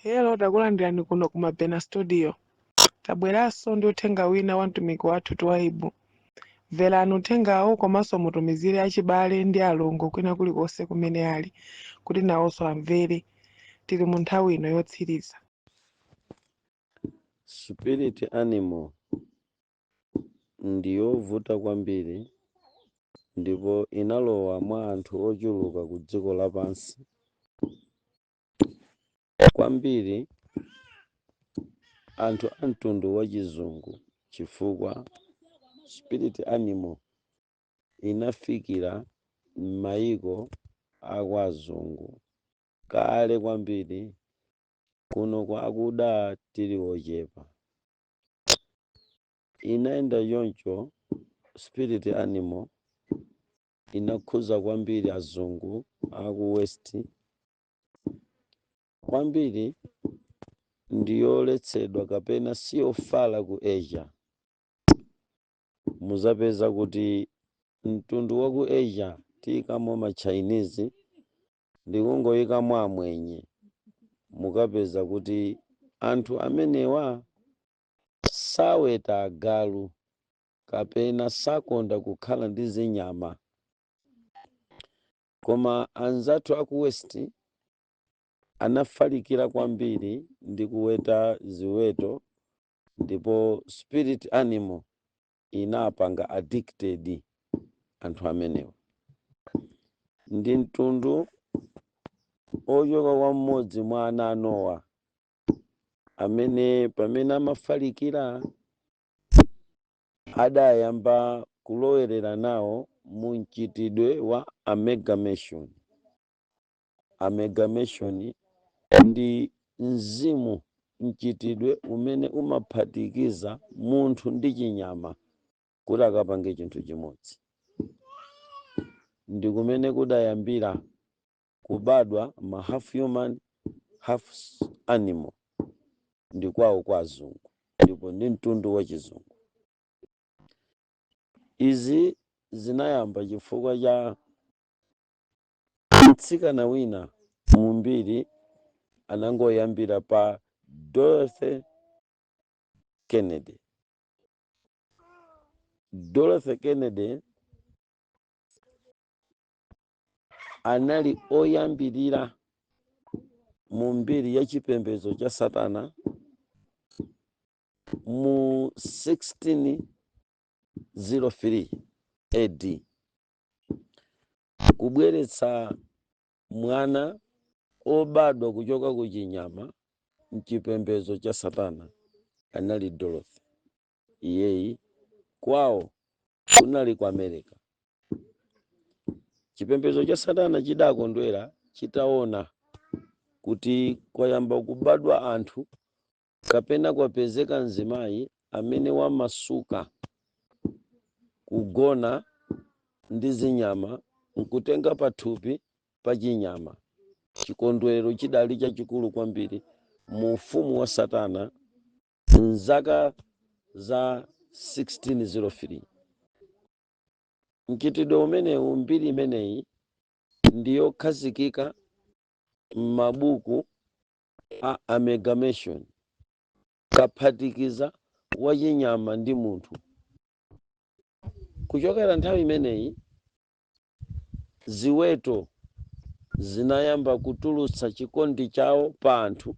Hello, takulandirani kuno ku Mabena Studio. Tabweranso ndi uthenga wina wa mtumiki wathu Twaibu. Mverani uthengawo komanso mutumizire achibale ndi alongo kwina kulikonse kumene ali kuti nawonso amvere. Tili mu nthawi ino yotsiriza. Spirit animal ndiyovuta kwambiri ndipo inalowa mwa anthu ochuluka ku dziko lapansi kwambiri, anthu a mtundu wa chizungu, chifukwa spirit animal inafikira m'mayiko akwazungu kale kwambiri. Kuno kwa akuda tili ochepa. Inayenda choncho. Spirit animal inakhuza kwambiri azungu aku West kwambiri. Ndiyoletsedwa kapena siyofala ku Asia. Muzapeza kuti mtundu wa ku Asia tiyikamo ma Chinese ndikungoyikamo amwenye. Mukapeza kuti anthu amenewa saweta agalu kapena sakonda kukhala ndi zinyama, koma anzathu aku West anafalikira kwambiri ndi kuweta ziweto, ndipo spirit animal inapanga addicted anthu amenewa. Ndi mtundu ochoka kwa mmodzi mwa ana a Nowa amene pamene amafalikira adayamba kulowerera nawo mu mchitidwe wa amalgamation. Amalgamation ndi mzimu, mchitidwe umene umaphatikiza munthu ndi chinyama kuti akapange chinthu chimodzi. Ndi kumene kudayambira kubadwa ma half human, half animal. Ndi kwawo kwa azungu ndipo ndi mtundu wa chizungu. Izi zinayamba chifukwa cha mtsikana wina mumbiri, anangoyambira pa Dorothy Kennedy. Dorothy Kennedy anali oyambirira mu mbiri ya chipembedzo cha satana mu 1603 AD kubweretsa mwana obadwa kuchoka ku chinyama mchipembedzo cha satana. Anali Dorothy. Iyeyi kwawo kunali ku America. Chipembedzo cha satana chidakondwera chitaona kuti kwayamba kubadwa anthu kapena kwapezeka mzimayi amene wamasuka kugona ndi zinyama nkutenga pathupi pa chinyama. Chikondwerero chidali chachikulu kwambiri mu ufumu wa satana mzaka za 1603. Mchitidwe umenewu, mbiri imeneyi ndiyokhazikika m'mabuku a amalgamation, kaphatikiza wachinyama ndi munthu. Kuchokera nthawi imeneyi ziweto zinayamba kutulutsa chikondi chawo pa anthu,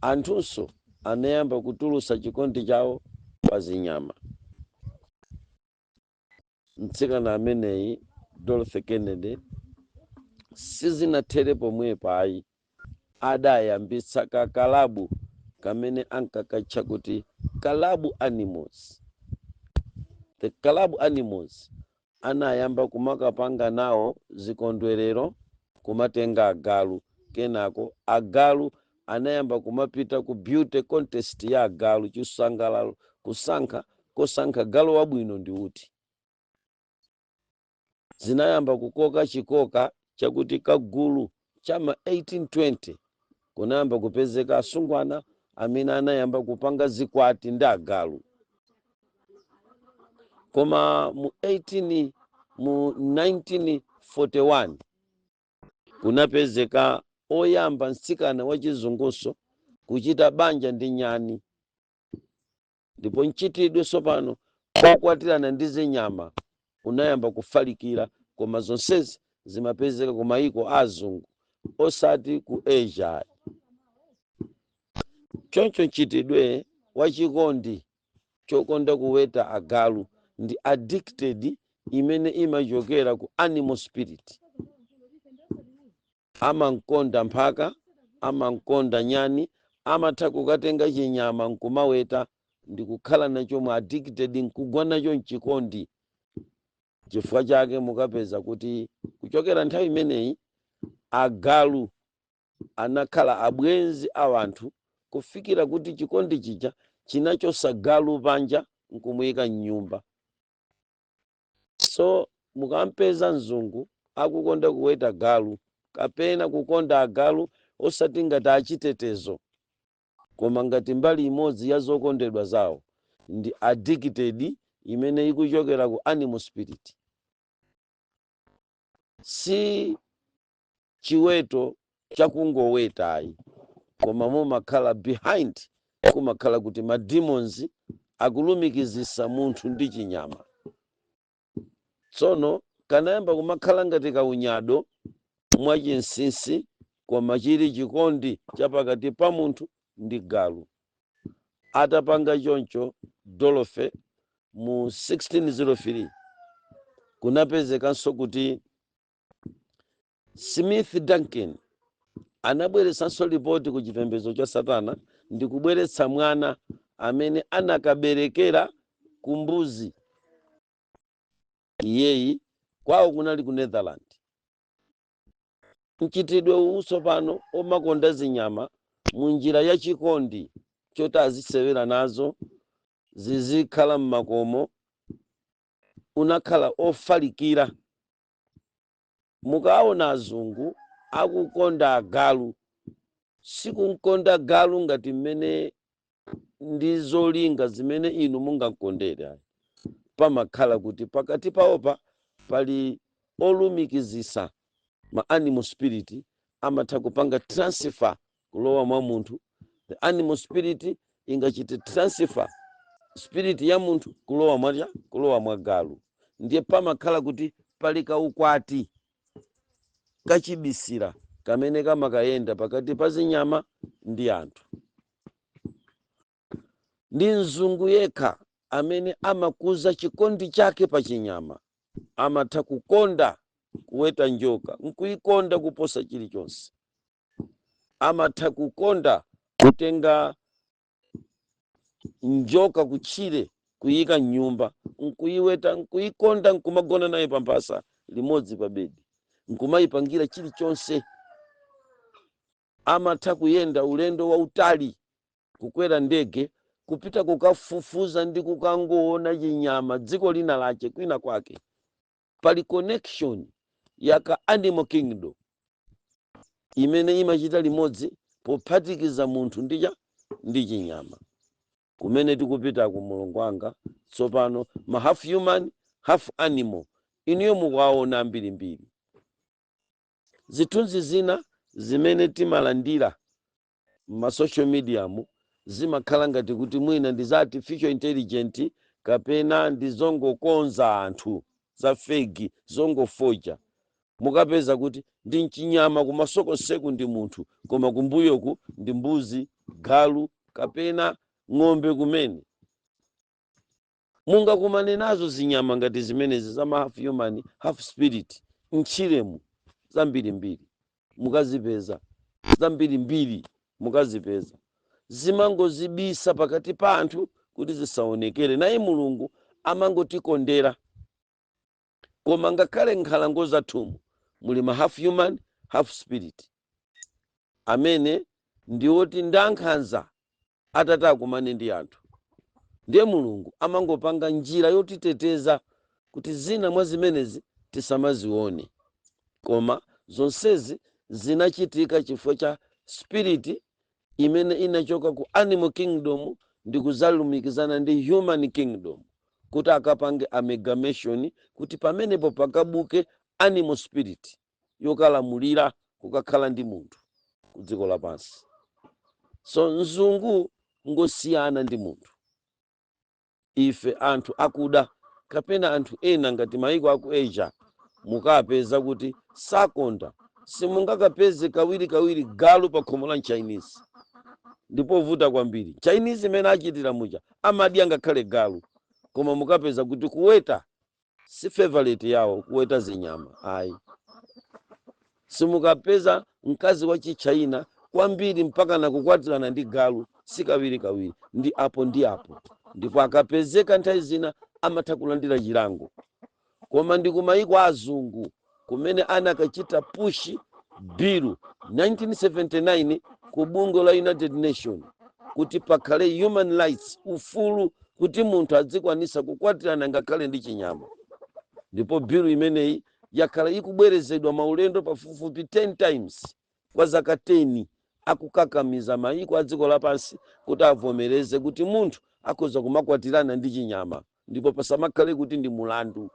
anthunso anayamba kutulutsa chikondi chawo pa zinyama. Mtsikana ameneyi Dorothy Kennedy sizinathere pomwepo ayi. Adayambitsa kakalabu kamene ankakatcha kuti Club Animals. The Club Animals anayamba kumakapanga nawo zikondwerero, kumatenga agalu. Kenako agalu anayamba kumapita ku beauty contest ya agalu, chisangalalo, kusankha kosankha galu wabwino ndi uti. Zinayamba kukoka chikoka chakuti kagulu chama 1820 kunayamba kupezeka asungwana amene anayamba kupanga zikwati ndi agalu. Koma mu 18 mu 1941 kunapezeka oyamba mtsikana wachizunguso. Kuchita banja ndi nyani. Ndipo mchitidwe tsopano okwatirana ndi zinyama unayamba kufalikira, koma zonsezi zimapezeka ku mayiko azungu, osati ku Asia. Choncho mchitidwe wachikondi chokonda kuweta agalu ndi addicted imene imachokera ku animal spirit. Amankonda mphaka, amankonda nyani, amatha kukatenga chinyama nkumaweta ndi kukhala nacho mu addicted, nkugwa nacho mchikondi. Chifukwa chake mukapeza kuti kuchokera nthawi imeneyi agalu anakhala abwenzi a anthu, kufikira kuti chikondi chija chinachosa galu panja nkumuyika mnyumba. So mukampeza mzungu akukonda kuweta galu kapena kukonda agalu, osati ngati achitetezo, koma ngati mbali imodzi ya zokondedwa zawo, ndi addicted imene ikuchokera ku animal spirit. Si chiweto chakungowetayi, koma mumakhala behind, kumakhala kuti ma demons akulumikizisa munthu ndi chinyama. Tsono kanayamba kumakhala ngati kaunyado mwachinsinsi, koma chili chikondi chapakati pa munthu ndi galu. Atapanga choncho Dorothée mu 1603, kunapezekanso kuti Smith Duncan anabweretsanso ripoti ku chipembedzo cha satana ndi kubweretsa mwana amene anakaberekera ku mbuzi. Iyeyi kwawo kunali ku Netherland. Mchitidwe uwu tsopano omakonda zinyama mu njira yachikondi choti azisewera nazo, zizikhala m'makomo, unakhala ofalikira. Mukaona azungu akukonda agalu, sikunkonda galu ngati mmene ndi zolinga zimene inu mungakondere ayi. Pamakhala kuti pakati pawopa pali olumikizisa ma animal spirit, amatha kupanga transfer kulowa mwa munthu. The animal spirit ingachite transfer spirit ya munthu kulowa mwa galu. Ndiye pamakhala kuti pali kaukwati kachibisira kamene kamakayenda pakati pa zinyama ndi anthu. Ndi mzungu yekha amene amakuza chikondi chake pa chinyama. Amatha kukonda kuweta njoka nkuyikonda kuposa chilichonse. Amatha kukonda kutenga njoka kutchire, kuyika mnyumba, nkuyiweta, nkuyikonda, nkumagona naye pamphasa limodzi pa bedi, nkumayipangira chilichonse. Amatha kuyenda ulendo wautali, kukwera ndege, kupita kukafufuza ndi kukangoona chinyama dziko lina lache kwina kwake. Pali connection yaka animal kingdom imene imachita limodzi pophatikiza munthu ndi chinyama. Kumene tikupita ku, mulungu wanga, tsopano ma half human, half animal inuyo mukuwaona ambirimbiri. Zithunzi zina zimene timalandira ma social media mu zimakhala ngati kuti mwina ndi za artificial intelligent kapena ndi zongokonza anthu, za fake, zongofoja. Mukapeza kuti ndi mchinyama kumasokoseku ndi munthu, koma kumbuyoku ndi mbuzi, galu kapena ng'ombe. Kumene mungakumane nazo zinyama ngati zimenezi za ma half human, half spirit mtchiremu zambirimbiri, mukazipeza zambirimbiri, mukazipeza zimangozibisa pakati pa anthu kuti zisaonekere. Naye Mulungu amangotikondera, koma ngakhale nkhalango zathumu muli ma half human, half spirit amene ndiwoti ndankhanza atati akumane ndi anthu. Ndiye Mulungu amangopanga njira yotiteteza kuti zina mwa zimenezi tisamazione, koma zonsezi zinachitika chifukwa cha spirit imene inachoka ku animal kingdom ndi kuzalumikizana ndi human kingdom kuti akapange amalgamation, kuti pamenepo pakabuke animal spirit yokalamulira kukakhala ndi munthu ku dziko lapansi. So mzungu ngosiyana ndi munthu. Ife anthu akuda kapena anthu ena ngati maiko aku Asia, mukapeza kuti sakonda. Simungakapeze kawiri kawiri galu pa khomo la Chinese, ndipo vuta kwambiri. Chinese imene achitira muja amadya ngakhale galu, koma mukapeza kuti kuweta si favorite yawo, kuweta zinyama ayi. Simukapeza mkazi wa Chichina kwambiri mpaka nakukwatirana ndi galu, si kawiri kawiri, ndi apo ndi apo, ndipo akapezeka nthawi zina amatha kulandira chilango. Koma ndi kumayiko azungu kumene anakachita push bill 1979 ku bungwe la United Nation kuti pakhale human rights, ufulu kuti munthu adzikwanisa kukwatirana ngakhale ndi chinyama. Ndipo bill imeneyi yakhala ikubwerezedwa maulendo pafupifupi 10 times kwa zaka 10, akukakamiza mayiko a dziko lapansi kuti avomereze kuti munthu akhoza kumakwatirana ndi chinyama ndipo pasamakhale kuti ndi mulandu.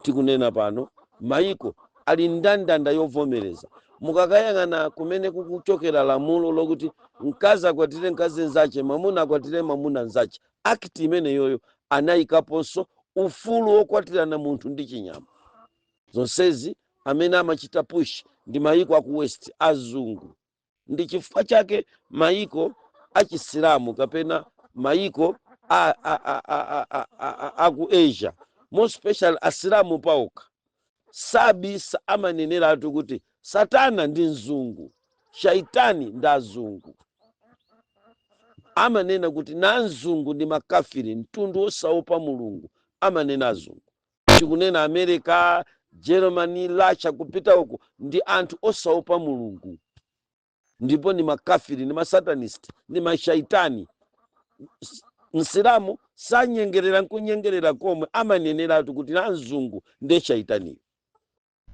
Tikunena pano mayiko ali ndandanda yovomereza. Mukakayang'ana kumene kukuchokera lamulo lokuti mkazi akwatire mkazi nzache, mwamuna akwatire mwamuna nzache, act imeneyoyo anayikaponso ufulu wokwatirana munthu ndi chinyama. Zonsezi amene amachita push ndi mayiko aku West, azungu. Ndi chifukwa chake mayiko achisilamu kapena mayiko aku Asia, more special asilamu paokha, sabisa, amaneneratu kuti Satana ndi mzungu, shaitani ndi azungu. Amanena kuti na mzungu ndi makafiri, mtundu wosaopa Mulungu, amanena azungu. Tikunena America, Germany, Russia, kupita uku, ndi anthu osaopa Mulungu ndipo ni makafiri, ni masatanist, ni mashaitani. Msilamu sanyengerera nkunyengerera komwe, amaneneratu kuti na mzungu ndiye shaitaniyo,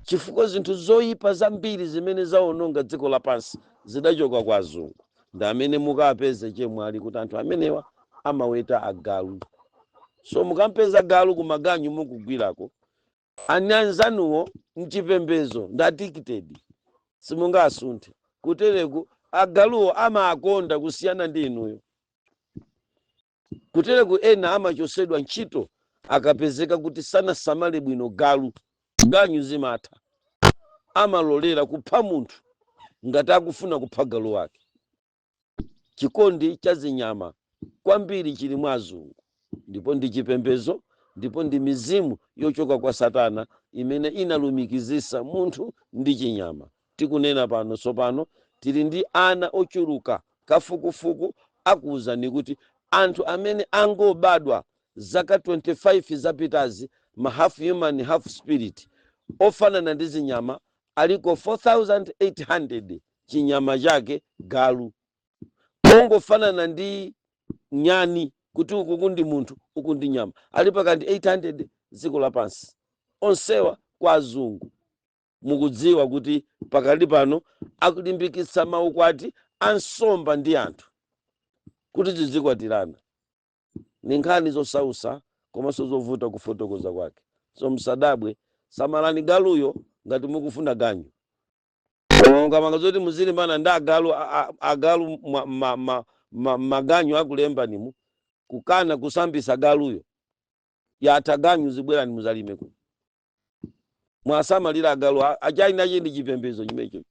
chifukwa zinthu zoyipa zambiri zimene zawononga dziko lapansi zidachoka kwa azungu. Ndi amene mukapeze chemwali kuti anthu amenewa amaweta agalu. So mukampeza galu kumaganyu mukugwirako, ani anzanuwo mchipembezo ndi addicted, simungasunthe. Kutereku agaluwo amakonda kusiyana ndi inuyo. Kutereku ena amachosedwa ntchito akapezeka kuti sanasamale bwino galu. Ganyu zimatha, amalolera kupha munthu ngati akufuna kupha galu wake. Chikondi cha zinyama kwambiri chili mwa azungu, ndipo ndi chipembezo, ndipo ndi mizimu yochoka kwa Satana imene inalumikizisa munthu ndi chinyama. Tikunena pano tsopano tili ndi ana ochuluka. Kafukufuku akuwuzani kuti anthu amene angobadwa zaka 25 zapitazi, ma half human half spirit ofanana ndi zinyama aliko 4800. Chinyama chake galu, ongofanana ndi nyani, kuti uku ndi munthu, uku ndi nyama, ali pakati 800 dziko lapansi, onsewa kwa azungu. Mukudziwa kuti pakali pano akulimbikitsa maukwati a nsomba ndi anthu kuti zizikwatirana. Ni nkhani zosausa komanso zovuta kufotokoza kwake. So msadabwe, samalani galuyo ngati mukufuna ganyu. Koma mukamanga zoti muzilimbana ndi agalu, agalu maganyu akulembanimu, kukana kusambisa galuyo, yatha ganyu, zibwerani muzalime kuno. Mwasamalira agalu achina chindi chipembedzo chimecho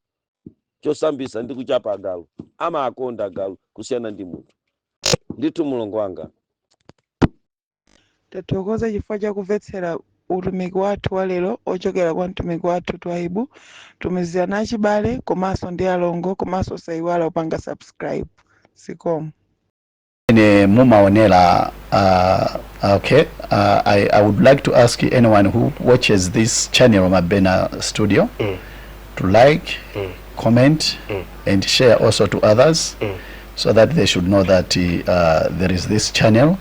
chosambisa ndi kuchapa agalu. Amakonda agalu kusiyana ndi munthu. Ndithu, mulongo wanga. Tathokoza chifukwa chakumvetsera utumiki wathu wa lero ochokera kwa mtumiki wathu Twaibu. Tumizirana achibale komanso ndi alongo, komanso usayiwala kupanga subscribe. Zikomo. Ine mumaonera. Okay, I would like to ask anyone who watches this channel, Mabena Studio, to like, comment and share also to others so that they should know that there is this channel.